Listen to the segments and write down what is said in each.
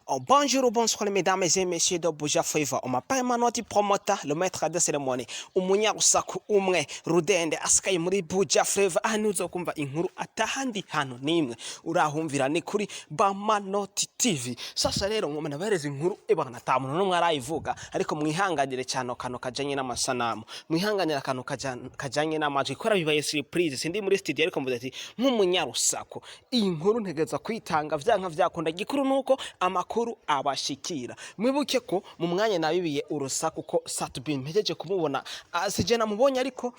Oh, bonjour, bonsoir, mesdames et messieurs de Buja Flavor. On m'appelle Manoti Promoter, le maître de cérémonie. Umunyarusaku umwe rudende asikaye muri Buja Flavor. Aha niho uzokumva inkuru atahandi hantu nimwe urahumvira, ni kuri Bamanoti TV. Sasa rero ngoma nabereza inkuru ebana ata muntu n'umwe arayivuga, ariko mwihanganire cyane akantu kajanye n'amasanamu, mwihanganire akantu kajanye n'amajwi kubera bibaye surprise. Sindi muri studio, ariko mvuze ati nk'umunyarusaku iyi nkuru ntegereza kwitanga vyanka vyakunda. Gikuru nuko amakuru abashikira. Mwibuke ko mu mwanya nabibiye urusaku ko Sat-B mpejeje kumubona. Sije namubonye, ariko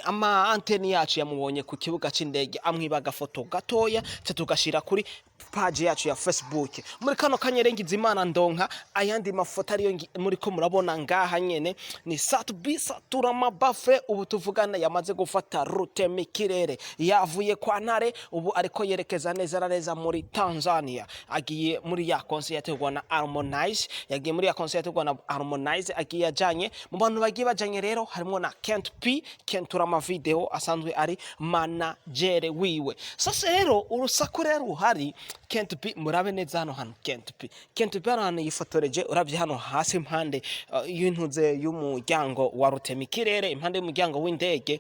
ama anteni yacu yamubonye ku kibuga c'indege, amwiba agafoto gatoya ca tugashira kuri page yacu ya Facebook. Muri kano kanya rero ngize Imana ndonka ayandi mafoto ariyo muriko murabona ngaha nyene. Ni Sat-B Satura Mabafre, ubu tuvugana yamaze gufata rutemikirere, yavuye kwa Ntare, ubu ariko yerekeza neza na neza muri Tanzania. Agiye muri ya concert yategurwa na Harmonize, yagiye muri ya concert yategurwa na Harmonize. Agiye ajanye mu bantu bagiye bajanye rero harimo na Kent P Kentura video asanzwe ari manager wiwe. Sasa rero urusaku rero ruhari, Kent P, murabe neza hano hantu Kent P, Kent P hano hantu yifotoreje. Uravye hano hasi impande y'intuze y'umuryango wa rutemikirere, impande y'umuryango w'indege,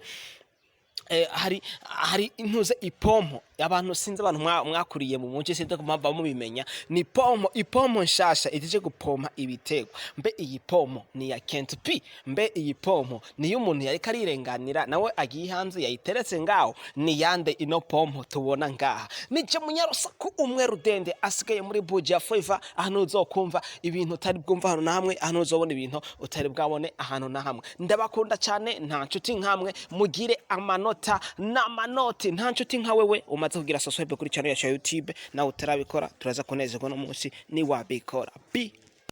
hari intuze ipompo. Abantu sinzi, abantu mwakuriye mu muji, sinzi ko mpamvu mubimenya, ni pompo, ipompo nshasha ije gupompa ibiterwa. Mbe iyi pompo ni ya Kent P? Mbe iyi pompo ni y'umuntu yariko arirenganira nawe agiye hanze yayiteretse ngaho? Ni yande ino pompo tubona ngaha? Nije munyarusaku umwe rudende asigaye muri Buja Flavor. Ahantu uzokumva ibintu utari bwumva ahantu na hamwe, ahantu uzobona ibintu utari bwabone ahantu na hamwe. Ndabakunda cyane, nta nshuti nkamwe, mugire amanota n'amanoti. Nta nshuti nka wewe umaze kugira subscribe kuri channel yacu ya YouTube. Nawe utarabikora, turaza kunezerwa no munsi ni wabikora. Be